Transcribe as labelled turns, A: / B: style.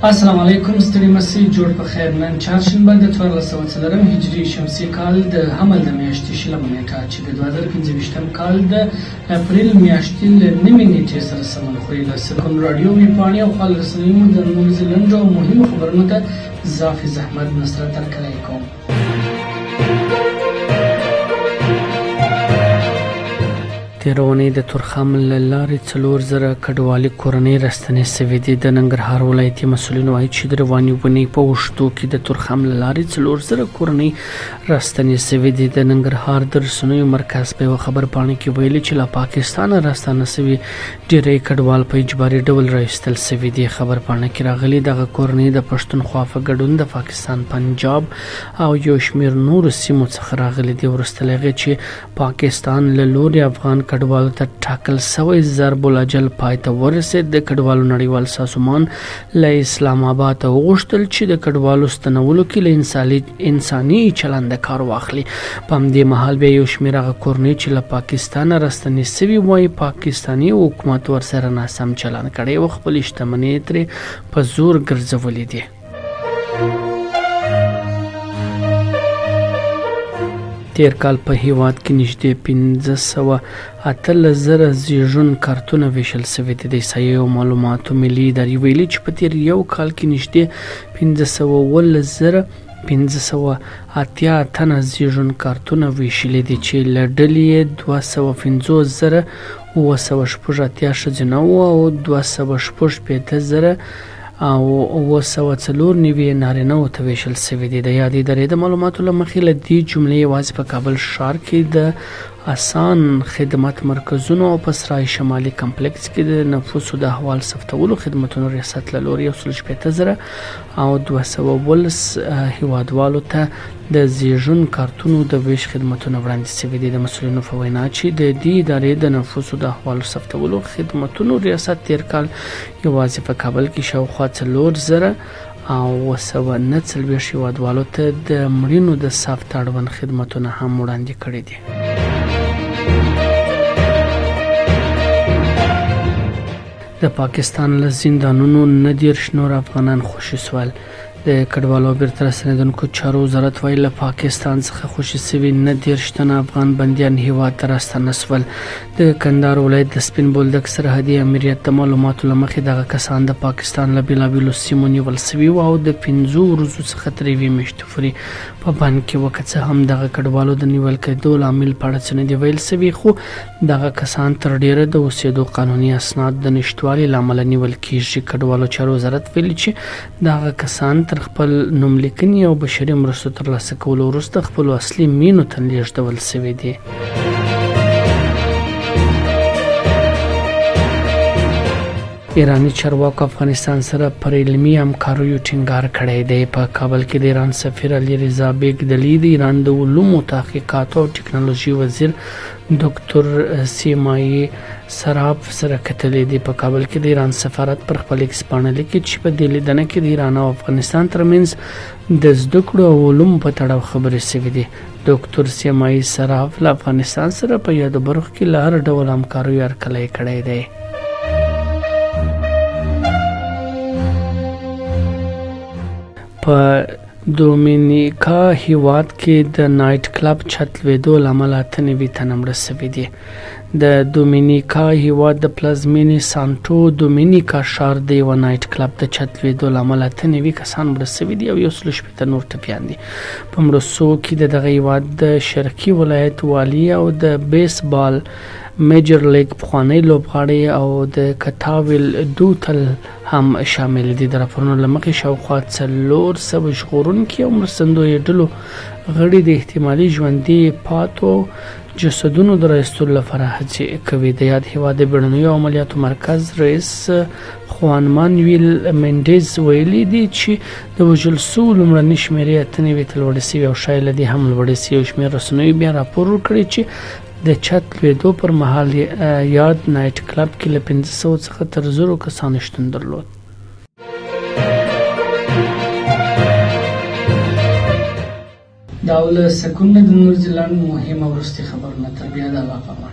A: السلام علیکم، ستړي مسی، جوړ په خیر. نن چهارشنبه د 1404 هجري شمسي کال د حمل د میاشتې 20مه نیټه چې د 2025 کال د اپریل میاشتې له نیمې نیټې سره سمون خوري. له سکون راډیو ویبپاڼې او خواله رسنیو مو د نن ورځې لنډو او مهمو خبرونو ته زه حافظ احمد نصرت هرکلی کوم. تېره اونۍ د تورخم له لارې 4000 کډوالې کورنۍ راستنې شوې دي. د ننګرهار ولایتي مسؤلین وایي چې د روانې اونۍ په اوږدو کې د تورخم له لارې 4000 کورنۍ راستنې شوې دي. د ننګرهار د رسنیو مرکز په یوه خبرپاڼه کې ویلي چې له پاکستانه راستانه شوي ډېری کډوال په اجباري ډول را ایستل شوي دي. خبرپاڼه کې راغلي، دغه کورنۍ د پښتونخوا په ګډون د پاکستان پنجاب او یو شمېر نورو سیمو څخه راغلي دي. وروسته له هغې چې پاکستان له لوري افغان کډوالو ته ټاکل شوی ضرب الاجل پای ته ورسېد، د کډوالو نړیوال سازمان له اسلام آباد وغوښتل چې د کډوالو ستنولو کې له انساني چلند کار واخلي. په همدې مهال بیا یو شمېر هغه کورنۍ چې له پاکستانه راستنې شوي وایي پاکستاني حکومت ورسره ناسم چلند کړی او خپلې شتمنۍ یې ترې په زور ګرځولې دي. تېر کال په هېواد کې نږدې 518,000 زیږون کارتونه ویشل شوي دي. د احصایې او معلوماتو ملي ادارې ویلي چې په تېر یو کال کې نږدې 517,580 تنه زیږون کارتونه ویشلي دي چې له ډلې یې 250,786 ښځینه وو او 266,794 نارینه وو ته ویشل شوي دي. د یادې ادارې د معلوماتو له مخې له دې جملې یوازې په کابل ښار کې د اسان خدمت مرکزونو او په سرای شمالي کمپلیکس کې د نفوسو د احوال ثبتولو خدمتونو ریاست له لوري 160,217 هیوادوالو ته د زیږون کارتونو د ویش خدمتونه وړاندې شوي دي. د مسؤلینو په وینا چې د دې ادارې د نفوسو د احوالو ثبتولو خدمتونو ریاست تیر کال یوازې په کابل کې شاوخوا 4749 هیوادوالو ته د مړینو د ثبت اړوند خدمتونه هم وړاندې کړي دي. د پاکستان له زندانونو 39 نور افغانان خوشې شول. د کډوالو او بیرته راستنېدونکو چارو وزارت وایي له پاکستان څخه خوشې شوي 39 تنه افغان بندیان هیواد ته راستانه شول. د کندهار ولایت د سپین بولدک سرحدي امریت د معلوماتو له مخې دغه کسان د پاکستان له بېلابېلو سیمو نیول شوي وو او د 5 ورځو څخه تر یوې میاشتې پورې په بند کې وه. که څه هم دغه کډوالو د نیول کېدو لامل په اړه څه نه دي ویل شوي، خو دغه کسان تر ډېره د اوسېدو قانوني اسناد د نشتوالي له امله نیول کېږي. کډوالو چارو وزارت ویلي چې دغه کسان تر خپل نوم لیکنې او بشري مرستو ترلاسه کولو وروسته خپلو اصلي مینو ته لیږدول شوي دي. ایراني چارواکو افغانستان سره پر علمي همکاریو ټینګار کړی دی. په کابل کې د ایران سفیر علي رضا بیګ دلي د ایران د علومو، تحقیقاتو او ټکنالوژي وزیر دکتور سیمایي سراف سره کتلي دي. په کابل کې د ایران سفارت پر خپل ایکس پاڼه لیکي چې په دې لیدنه کې د ایران او افغانستان ترمنځ د زده کړو او علومو په تړاو خبرې شوې دي. دکتور سیمایي سراف له افغانستان سره په یادو برخو کې له هر ډول همکاریو هرکلی کړی دی. په دومینیکا هیواد کې د نایټ کلب چت لوېدو له امله 98 تنه مړه شوي دي. د دومینیکا هیواد د پلازمینې سانټو دومینیکا ښار د یوه نایټ کلب د چت لوېدو له امله 98 کسان مړه شوي دي او 160 نور ټپیان دي. په مړو شوو کې د دغه هیواد د شرقي ولایت والي او د بیسبال میجر لیګ پخوانی لوبغاړی او د کتاویل دوتل هم شامل دي. د راپورونو له مخې شاوخوا 400 ژغورونکي او مرستندوی ډلو غړي د احتمالي ژوندي پاتو جسدونو د راایستلو لپاره هڅې کوي. د یاد هیواد د بیړنیو عملیاتو مرکز رئیس خوان مانویل منډیز ویلي دي چې د وژل شوو لومړنۍ شمېرې 98 ته لوړې شوي او ښایي له دې هم لوړې شي. یو شمېر رسنیو بیا راپور ورکړی چې د چت لوېدو پر مهال یاد نایټ کلب کې له 500 څخه تر 1000 کسانو شتون درلود. دا و له سکون نه د نور ځلاند مهم او وروستي خبرونه. تر بیا د الله په امان.